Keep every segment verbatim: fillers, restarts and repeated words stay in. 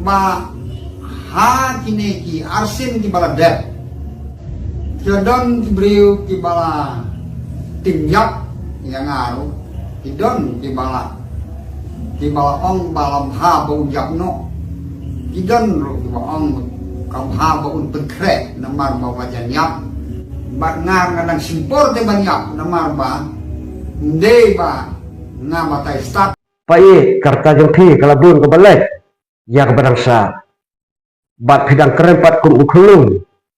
Ba ha kine ki arsien kiba la dep, ki don ki briew kiba la tim ïap ïa nga ruh, ki don kiba la, kiba la ong ba la bha ba un ïap noh, ki don ruh kiba ong ka bha ba un pynkhreh namar ba la jan ïap. Bad nga nga dang shim por te ban ïap namar ba ym dei ba nga batai stad. Peit, ka rta jong phi ka la bun kaba leh ïa kaba dang sah. Bad phi dang kren pat kum u khyllung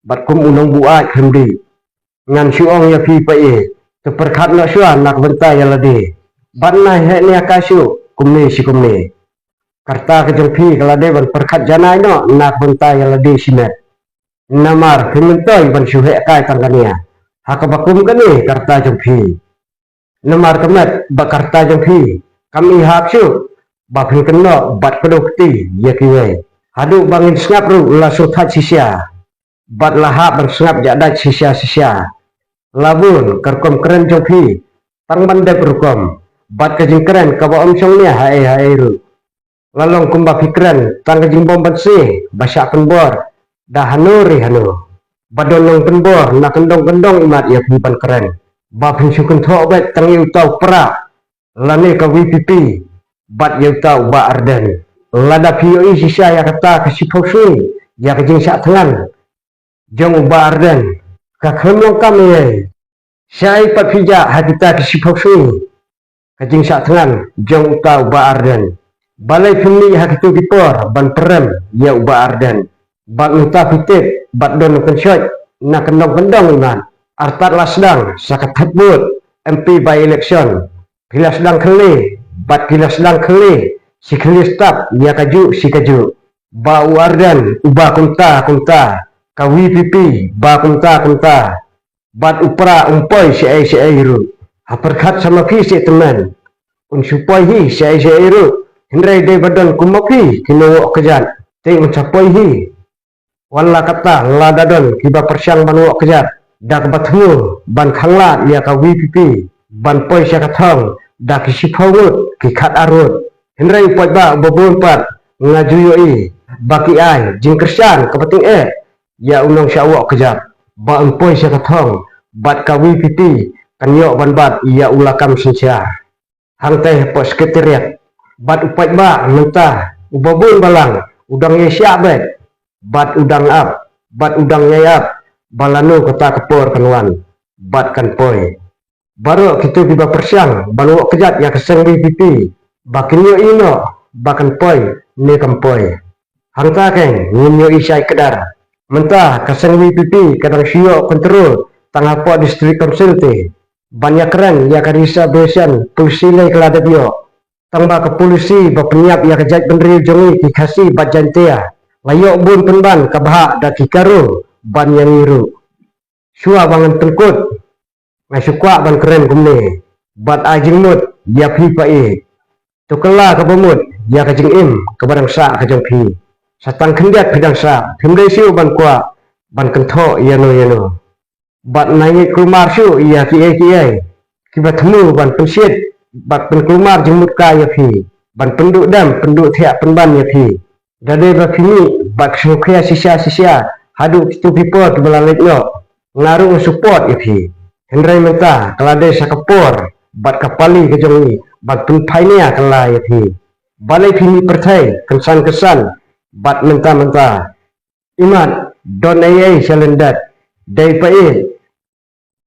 bad kum u nongbuaid, phim dih. Ngan shu ong ïa phi, peit, to pyrkhat noh shuwa na ka bynta ïa lade. Bad na heh ne ka shu kumne shi kumne. Ka rta ka jong phi ka la dei ban pyrkhat janai noh na ka bynta ïa lade shimet. Namar phim myntoi ban shu heh kai tang kane ha kaba kum kane ka rta jong phi. Namar ka met bad ka rta jong phi kam i hap shuh ba phin kynnoh bad kdew kti ïa kiwei. Haduh ba ngin sngap ruh la sngewthuh shisha bad la hap ban sngap jahdaid shisha shisha. La bun ka rukom kren jong phi tang ban dep rukom bad ka jingkren kaba ym shong nia haei haei ruh. La long kumba phi kren tang ka jingbym banse ba shah pynbor da hano re hano. Ba don nongpynbor na kyndong kyndong imat ïa phi ban kren. Ba phin shu kynthoh beit tang ïa uta u Prah lane ka V P P bad ïa uta u Bah Ardent. Lada phi ïohi shisha ïa kata ka shiphew sngi ïa ka jingshah thngan jong u Bah Ardent, ka khlem long kam ei ei. Shaei pat phi jah ha kita ki shiphew sngi ka jingshah thngan jong uta u Bah Ardent? Balei phim mih ha kito ki por ban prem ïa u Bah Ardent? Bad mynta phi tip bad don kynshoit na kyndong kyndong imat. Artat la sdang sa ka thep vote M P by election, phi la sdang khyllie bad ki la sdang khyllie shi khyllie step ïa kajuh shi kajuh. Ba u Ardent uba kumta kumta, ka V P P ba kumta kumta. Bad u Prah um poi shaei shaei ruh. Ha pyrkhat sa ma phi seh tymmen, un shu poi hi shaei shaei ruh. Hynrei dei ba don kum ma phi ki nongwoh kjat te un sa poi hi. Wat la katta lada don kiba pyrshang ban woh kjat da kaba thmu ban khanglad ïa ka V P P ban poi sha ka thong da ki shiphew ngut ki khatar ngut. Hynrei u paidbah uba bun pat, nga ju ïohi ba ki ai jingkyrshan kaba tyngeh ïa u nongshah woh kjat ba un poi sha ka thong bad ka V P P kan ïoh ban bat ïa u lakam synshar. Hangtai hapoh Secretariat. Bad u paidbah mynta uba bun balang u dang ïaishah beit bad u dang ap bad u dang ïai ap ba lano kata ka por kan wan bad kan poi. Baroh kito kiba pyrshang ban woh kjat ïa ka seng V P P ba kin ïohi noh ba kan poi ne kam poi. Hangta keiñ ngin ïohi shai kdar. Mynta ka seng V P P ka dang shu ïoh control tang hapoh District Council te. Ban ïakren ïa ka reservation policy lei ka la dep ïoh. Tang ba ka policy ba pynïap ïa ka jaitbynriew jong ngi ki Khasi bad Jaintia la ïoh bun pynban ka bhah da ki Garo ban ïa ngi ruh. Shuwa ba ngan pynkut, nga shu kwah ban kren kumne bad ai jingmut ïa phi pait. To kylla kaba mut ïa ka jingim kaba dang sah ka jong phi. Sa tang khyndiat phi dang sah, phim dei shuh ban kwah ban kynthoh ïano ïano. Bad nai ngeit kulmar shuh ïa kiei kiei kiba thmu ban pynshit bad pynkulmar jingmut ka ïa phi, ban pynduh dem pynduh thiah pynban ïa phi. Da dei ba phi mih bad sngewkhia shisha shisha haduh kito ki por kiba la leit noh, nga ruh nga support ïa phi. Hynrei mynta ka la dei sa ka por bad ka pali ka jong ngi ban pynphai nia kylla ïa phi. Balei phi mih pyrthei kynsan kynsan bad mynta mynta? Imat don ei ei sha lyndet, dei pait